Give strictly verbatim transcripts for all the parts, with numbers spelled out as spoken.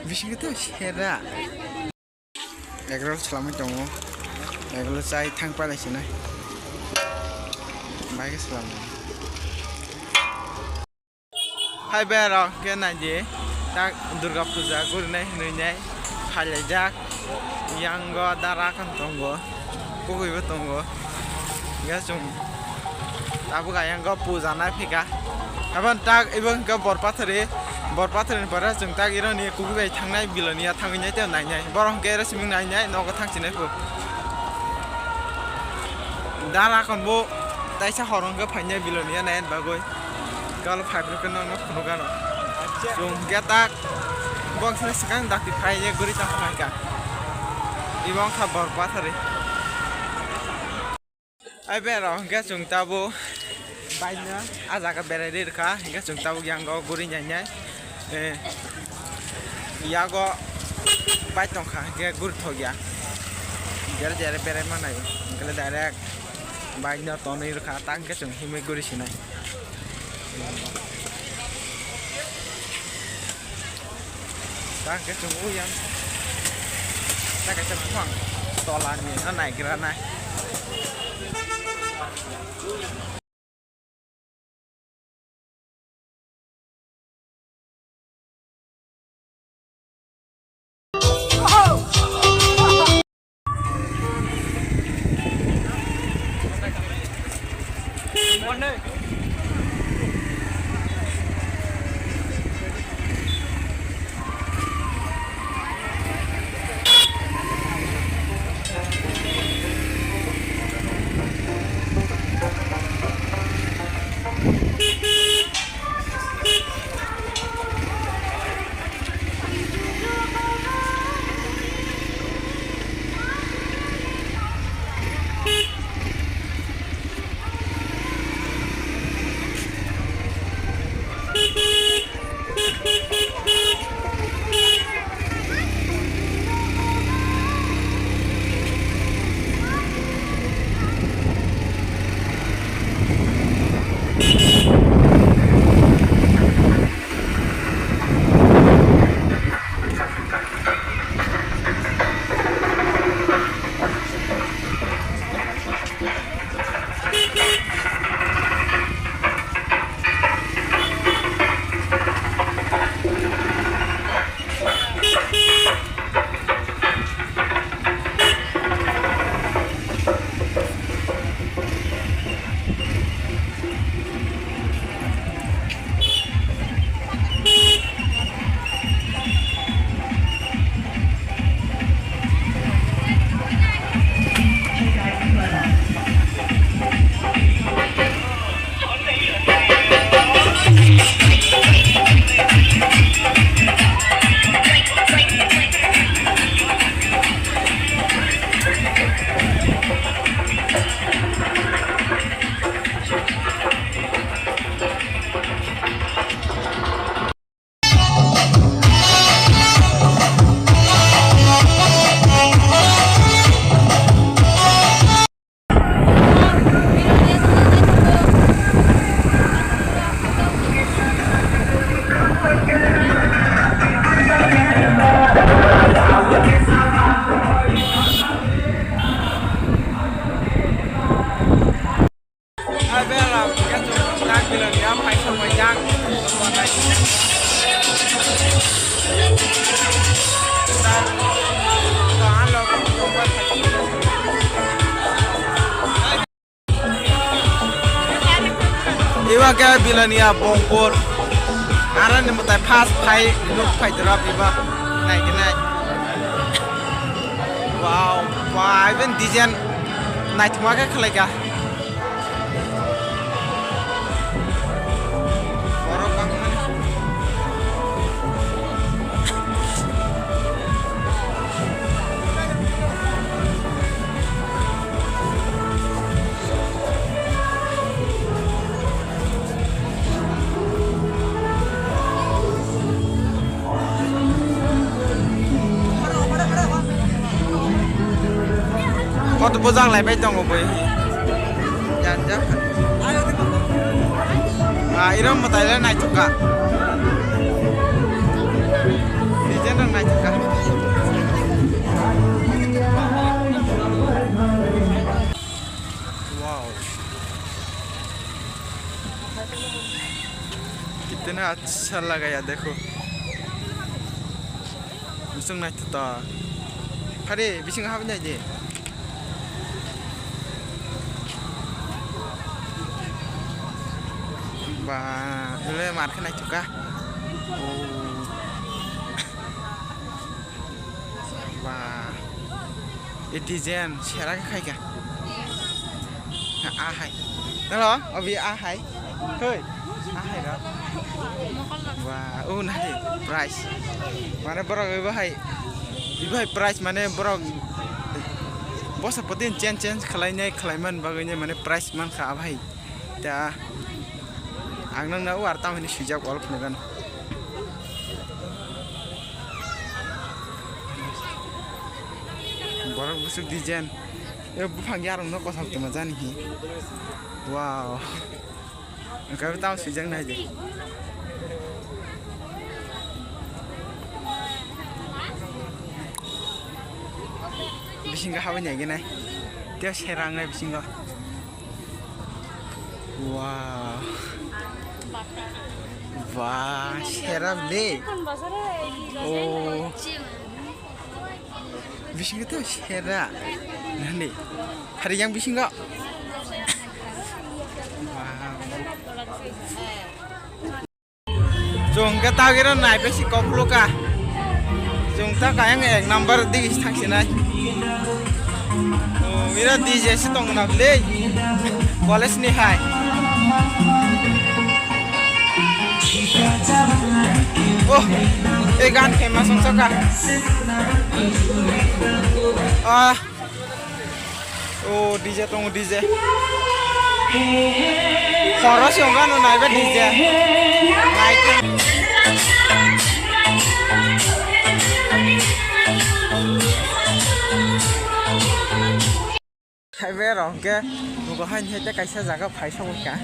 Bisingo to sera. Egg roll swlamwi tongo. Egg roll chai thang palai sinai. Bai khe swlamwi. Hai berok khe naidi, tak Durga Puja gurinai hinwi nai phailaijak. Yango dara khan tongo, kukuibo tongo. Hingkhe chwng tabuk ayango puja nai phika. Aboni tak ibo hingkhe Bor Pathari, Bor Pathari ni pore chwng tak ironi kubui bai thangnai Bilonia thangwi nai tei nainai. Borok hingkhe ero siming nainai nogo thang sinai phu. Dara kon bo taisa horo hingkhe phainai Bilonia naina bagwi. Kalo five rupees no no phunuk ano. Chwng hingkhe tak bongsa swkang dakti phai ye guri tang phai ka. Ibo wngkha Bor Pathari. Ai berok hingkhe chwng tabuk baino ah jaga berai ri rwkha, hingkhe chwng tabuk yango guri nai nai. Eh, yago bike tongkha, hingkhe guri thok ya. Jere jere berai manai, hingkhe direct bike no tonwi rwkha, tang khe chwng himwi guri sinai. Tang khe chwng o yang. Ta kaisa buphang tola ni no naigra nai. Iba khe Bilonia Bongpur. Aroni mwtai first phai nuk phai drop iba. Nai khe nai. Wow, wow, even design naithokma khe khlai kha. Borok bangmani. Koto bojak lai bai tongo bui. Janja. Ah, iro mwtai le naithok kha. Design rok nai. Ini acha lagaya dekho. Musung naithotok. Phari bising habwi naidi. Ba, ele mar khe naithoka. Oh. Ba. E design sera khe khaika. Ahai. Nalo, obi ahai. Hoi. Ahai ro. Ba, oh, nai. Price. Mane borok ebo hai. Ebo hai price mane borok bosa poti change, change khlainai, khlaiman bagwi mane price mankha abo hai. Ta ang nang na o ar tam hini swijak wall phunukgan. Borok bwswk design. E buphang yarung no kosom tongma jani hi. Wow. Engkha tam swijak nai de. Bisingo habani agi nai. Tei serang nai bisingo. Wow. Wah, serap le. Oh. Bisingo to sera. Nani? Hari yang bisingo. Wow. Chwng khe tagwiro naibe si kok phuluka. Chwng ta kayang ek number digi si thangsinai. Oh, ira D J si tong na bwle. College ni hai. Oh, ei gan famous wngkha. Ah. O D J tongo, D J. Khoro se wngkha no naibe D J. Naithok. Haibe rok hwnkhe nugo haini hai tei kaisa jaga phai sogwi kha.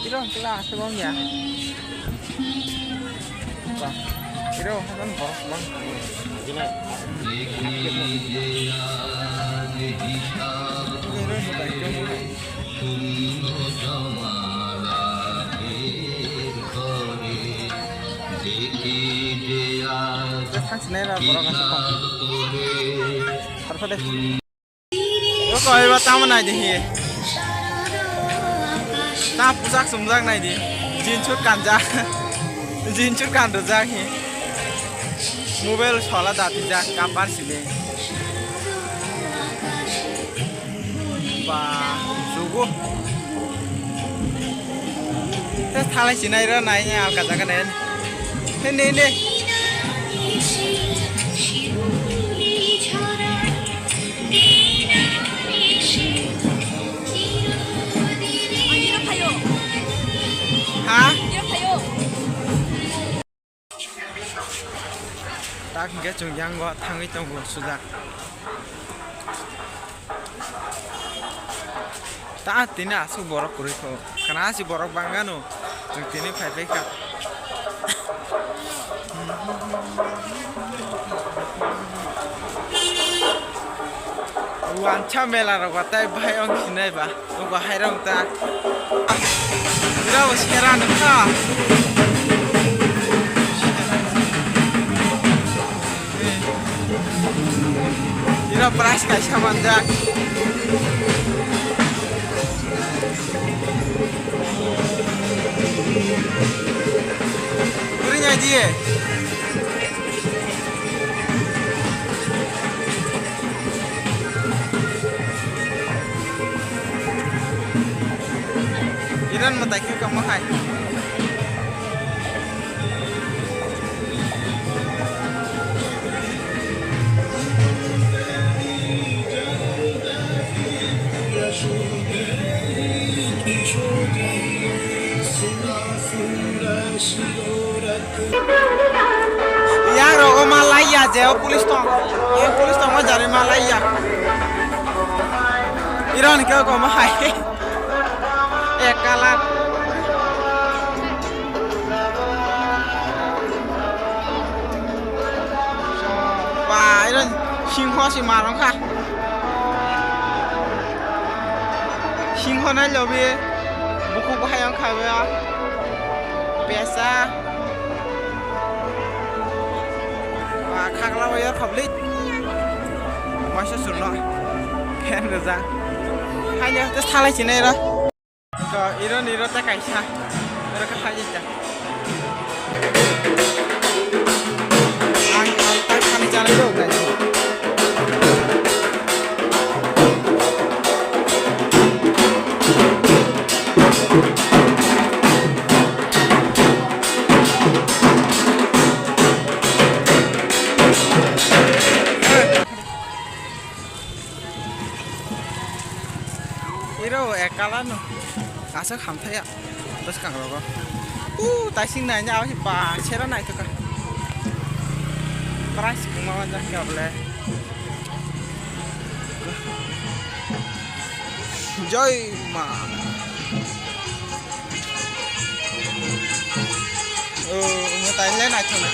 Tiro hwnkhe aswk wngya. Ba, iro hajan borok bang. Thanks, nai ra borok aswk kok. Sarpade. O koi ba tamo nai di hi. Ta pusak sumjak nai di. Jeans suit kanjak. Jeans suit kanrwjak hi. Mobile sola datijak kapan simi. Ba, sugo. Te thalai sinai ra nai alka jaga nai. Te ne ne. Ha? Tak hingke chwng yango thangwi tongo suja. Ta tini aswk borok kwrwi kho. Khana si borok bangano. Chwng tini phai phai kha. Wansa mela rok ba tai bahai ong sinai ba. Ong ba hai rong ta. Ira bo sera nung kha. Ira price kaisa manjak. Kuri nyai diye. Iran matai khe kamo hai. Yang rogo ma laiya je o police tong. O police tong ma jari ma laiya. Iron ke ko ma hai. Ek kalar. Ba, iron singho si marong kha. Singho nai lobi. Bukhuk bahai ang kha ba. Pesa. Wah, khakla o yor public. Masa surno. Fan rwjak. Haino tei salai sinai ro. Ko iro ni ro ta kaisa. Ro ka hai ta. Ang ang ta khani chalai do guys. Iro ekala no aswk hamthaya bwskang rogo. U taising nai nya ba sera nai to ka. Price kuma wanja kya bole. Joy ma. O mo tai le nai to nai.